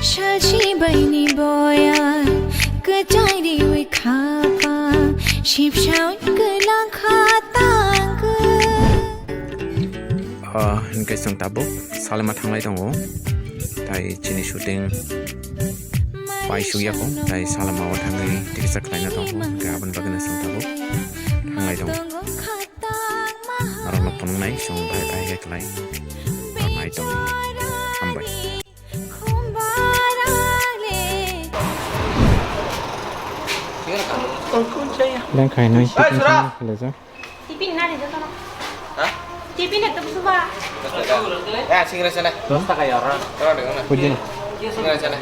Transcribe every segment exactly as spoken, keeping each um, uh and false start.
Salchi baini boya, kwchari wi khapa, sipsa wi kwlang kha tangkha. Ah, hingke chwng tabuk Salama thanglai tongo. Tai chini shooting pai sukya kho, tai Salama o thangwi tiksa khlaina tongkho, hingke aboni bagwino chwng tabuk thanglai tongo. Norokno phunuknai chwng bahai bahai khe khlai. Norokno nai tongdi. Hambai. Leng khainwi tiffin sama khlaijak. Tiffin nari jotono. Ha? Tiffin ekta busu ba. Ya, singra sana. Dos taka ya orang. Orang dengan. Pujina. Singra sana.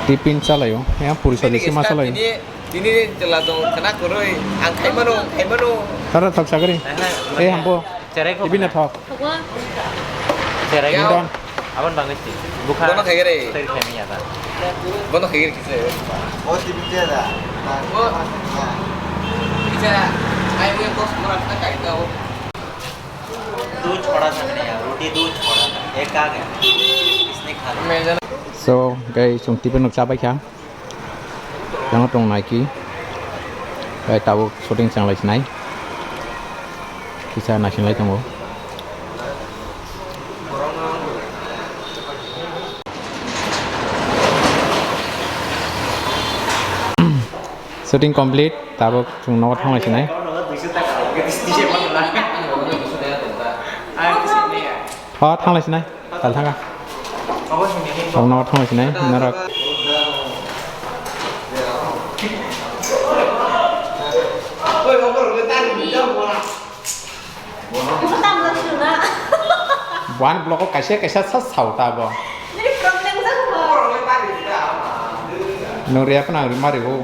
Tiffin chalaio, ya puri sabji se ma chalaio. Tini, tini jela tong kena koroi, ang khai mano, khai mano. Tara thok sagari. Eh, hambo. Cherai ko. Tiffin na thok. Cherai ko. Don. Abon bangis ti. Bukha. Bono khai gere. Teri khai mi ya ta. Bono khai gere kise. Oh, tiffin chela. Oh. Kisa, ai mo kos mura ta kai ta. दूध छोड़ा था मैंने यार, रोटी दूध छोड़ा था, एक आ गया, इसने खा लिया। So, guys, chwng tiffin rok chabai kha. Yang tong naiki. Bai tabuk shooting changlai sinai. Kisa naising lai tongo. Shooting complete, tabuk chwng nogo thanglai sinai. O, thanglai sinai, tal thanga. Chwng nogo thanglai sinai, norok. Buphang block o kaisa kaisa sa sao ta bo. Nini problem jak bo. Nung react nang ri mari bo.